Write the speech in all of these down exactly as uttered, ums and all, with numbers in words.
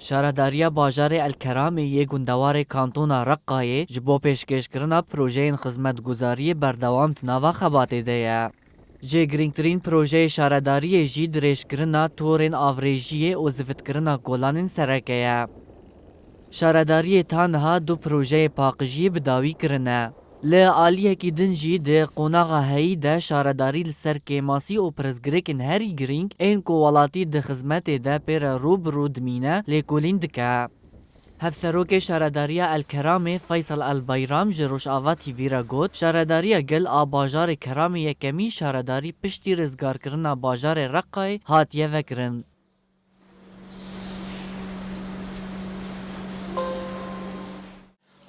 Şaredariya bajarê El Keramê yê gundewarê Kantona Reqqayê ji bo pêşkêşkirina projeyên xizmetguzariyê berdewam di nava xebatê de ye. Jê girîngtirîn projeyê şaredariyê jî dirêjkirina torên avrêjiyê û zivitkirina kolanên sereke ye. Şaredariyê ta niha du projeyê paqijiyê bi dawî kirine. Li aliyekî din jî di qonaxa heyî de şaredarî li ser kêmasî û pirsgirêkên herî girîng ên ku welatî di xizmetê de pê re rû bi rû dimîne, lêkolîn dike. Hevserokê Şaredariya El Keramê Faysal El Bayram ji Rojava T V re got, Şaredariya gel a bajarê Keramê yekemîn şaredarî piştî rizgarkirina bajarê Reqqayê hatiye vekirin.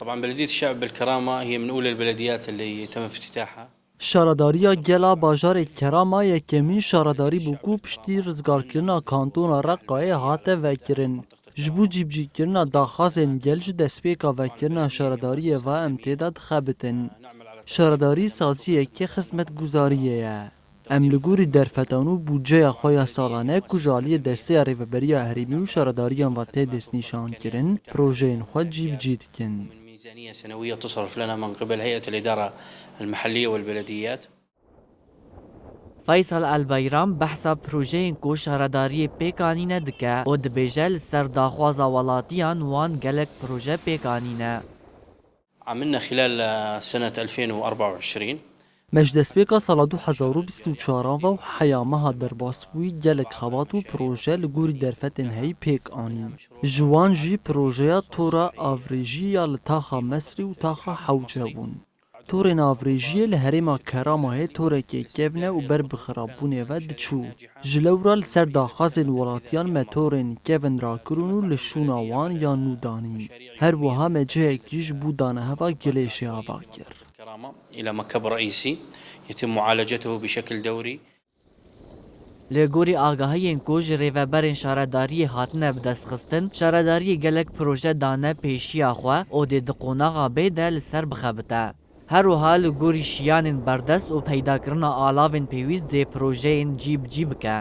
طبعا بلدية الشعب بالكرامة هي من أولى البلديات اللي تم افتتاحها. Şaredariya gel a bajarê Kerama yekemîn şaredarî bû ku piştî rizgarkirina kantona Reqqayê hate vekirin. Ji bo cîbicîkirina daxwazên gel ji destpêka vekirina şaredariyê ve em tê de dixebitin. Şaredarî saziyeke xizmetguzariyê ye. Em li gorî derfetan û bûdceya xwe ya salane ku ji aliyê Desteya Rêveberiya Herêmî û şaredariyan ve tê destnîşankirin, projeyên xwe cîbicî dikin. من ميزانية سنوية تصرف لنا من قبل هيئة الإدارة المحلية والبلديات. Faysal El Bayram behsa projeyên ku şaredariyê pêk anîne dike û dibêje li ser daxwaza welatiyan wan gelek proje pêk anîne. عملنا خلال سنة ألفين وأربعة وعشرين. Me ji destpêka sala du hezar û bîst û çaran ve û heya meha derbasbûyî gelek xebat û proje li gorî derfetên heyî pêk anîn. Ji wan jî projeya tora avrêjî ya li taxa Mesrî û taxa Hewce bûn. Torên avrêjiyê li herêma Keramayê torekê kevn e û ber bi xirabûnê ve diçû. Ji lewra li ser daxwazên welatiyan me torên kevn rakirin û li şûna wan ya nû danîn. Her wiha me cihekî ji bo daneheva gilêşê ava kir. الكرامة إلى مكب رئيسي يتم معالجته بشكل دوري. Li gorî agahiyên ku ji rêveberên şaredariyê hatine bidestxistin, şaredariyê gelek proje dane pêşiya xwe û dê di qonaxa bê de li ser bixebite. Her wiha li gorî şiyanên berdest û peydakirina alavên pêwîst dê projeyên cî bi cî bike.